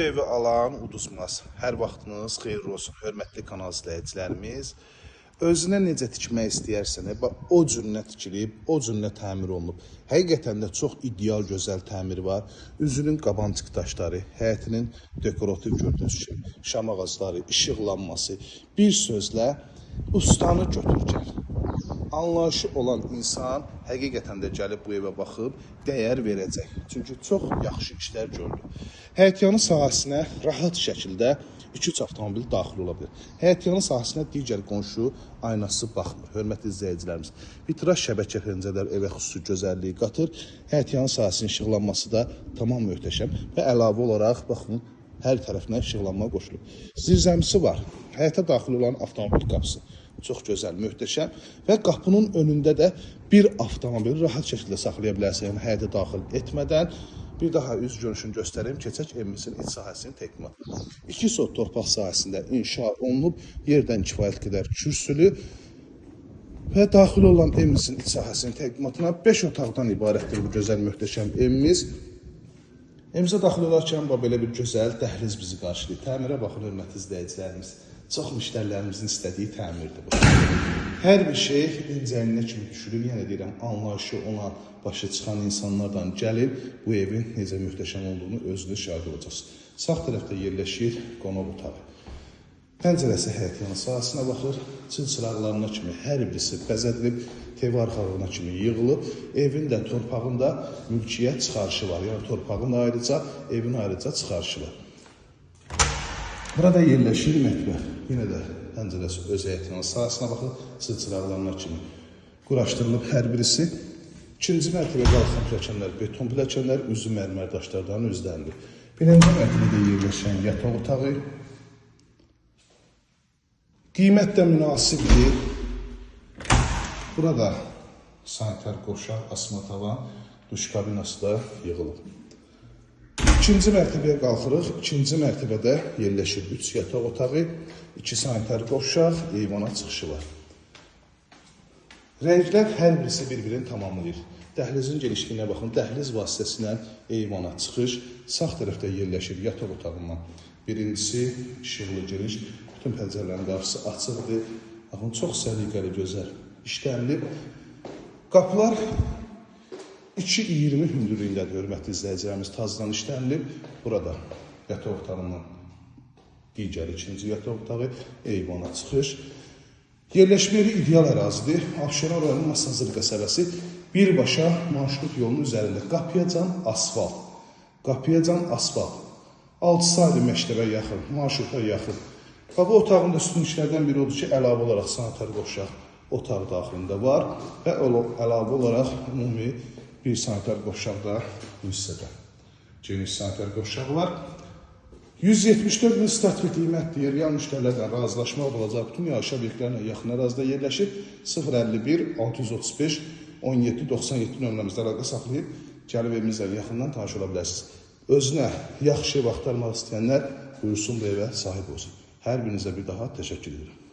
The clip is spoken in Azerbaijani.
evi alan uduzmaz. Hər vaxtınız xeyirli olsun, hörmətli kanal izləyicilərimiz. Özünə necə tikmək istəyərsən, bax o cürünə tikilib, o cürünə təmir olunub. Həqiqətən də çox ideal, gözəl təmiri var. Üzünün qabancıq daşları, həyətinin dekorativ gördüyünüz kimi şam ağacları, işıqlanması. Bir sözlə ustanı götür gəl. Anlayışı olan insan həqiqətən də gəlib bu evə baxıb dəyər verəcək. Çünki çox yaxşı işlər gördü. Həyətyanı sahəsinə rahat şəkildə 2-3 avtomobil daxil ola bilər. Həyətyanı sahəsinə digər qonşu aynası baxmır. Hörmətli izləyicilərimiz, vitraj şəbəkə pəncərələr evə xüsusi gözəlliyi qatır. Həyətyanı sahəsinin işıqlanması da tamam möhtəşəm və əlavə olaraq baxın, hər tərəfinə işıqlanma qoşulub. Zirzəmisi var. Həyətə daxil olan avtomobil qapısı çox gözəl, möhtəşəm və qapının önündə də bir avtomobili rahat şəkildə saxlaya bilərsən, yəni həyətə daxil etmədən. Bir daha üz görünüşünü göstərim, keçək evimizin iç sahəsinin təqdimatına. 2 sot torpaq sahəsində inşa olunub, yerdən kifayət qədər kürsülü və daxil olan evimizin iç sahəsinin təqdimatına 5 otaqdan ibarətdir bu gözəl, möhtəşəm evimiz. Evimizə daxil olarkən belə bir gözəl dəhliz bizi qarşılayır. Təmirə baxın, hörmətli izləyicilərimiz. Çox müştərilərimizin istədiyi təmirdir bu. Hər bir şey incəliyinə kimi düşülür. Yenə deyirəm, anlayışı olan, başa çıxan insanlardan gəlib bu evin necə möhtəşəm olduğunu özünüz şahid olacaqsınız. Sağ tərəfdə yerləşir qonaq otağı. Pəncərəsi həyətyanı sahəsinə baxır. Çıl çıraqlarına kimi hər birisi bəzədilib, TV arxalığına kimi yığılıb. Evin də, torpağın da mülkiyyət çıxarışı var. Yəni torpağın da ayrıca, evin ayrıca çıxarışı var. Burada yerləşir mətbəx. Yenə də pəncərəsi öz həyətyanı sahəsinə baxır, çıl çıraqlarına kimi quraşdırılıb hər birisi. İkinci mərtəbə qalxan pilləkənlər, beton pilləkənlər, üzü mərmər daşlardan üzlənir. Birinci mərtəbədə yerləşən yataq otağı. Qiymət də münasibdir. Burada sanitar qovşaq, asma tavan, duş kabinası da yığılıb. İkinci mərtəbəyə qalxırıq. İkinci mərtəbədə yerləşir 3 yataq otağı, 2 sanitar qovşaq, eyvana çıxışı var. Rənglər hər birisi bir-birini tamamlayır. Dəhlizin genişliyinə baxın. Dəhliz vasitəsilə eyvana çıxış. Sağ tərəfdə yerləşir yataq otağından. Birincisi işıqlı giriş. Bütün pəncərələrin qapısı açıqdır. Baxın, çox səliqəli, gözəl işlənilib. Qapılar 2,20 hündürlüyündədir, hörmətli izləyicilərimiz, tazdan işlənilib. Burada yataq otağından digər ikinci yataq otağı, eyvana çıxış. Yerləşmə yeri ideal ərazidir. Abşeron rayonu Masazır qəsəbəsi birbaşa marşrut yolunun üzərində. Qapıyacan asfalt. Qapıyacan asfalt. 6 saylı məktəbə yaxın, marşruta yaxın. Bax, bu otağın da üstün işlərdən biri odur ki, əlavə olaraq sanitar qovşaq otaq daxilində var və əlavə olaraq ümumi bir sanitar qovşaq da bu hissədə. Geniş sanitar qovşağı var. 174 min start bir qiymət deyir. Real müştərilərlə razılaşmaq olacaq. Bütün yaşayış obyektlərinə yaxın ərazidə yerləşir. 051 635 17 97 nömrəmizdə əlaqə saxlayıb gəlib evimizlə yaxından tanış ola bilərsiniz. Özünə yaxşı ev axtarmaq istəyənlər buyursun bu evə sahib olsun. Hər birinizə bir daha təşəkkür edirəm.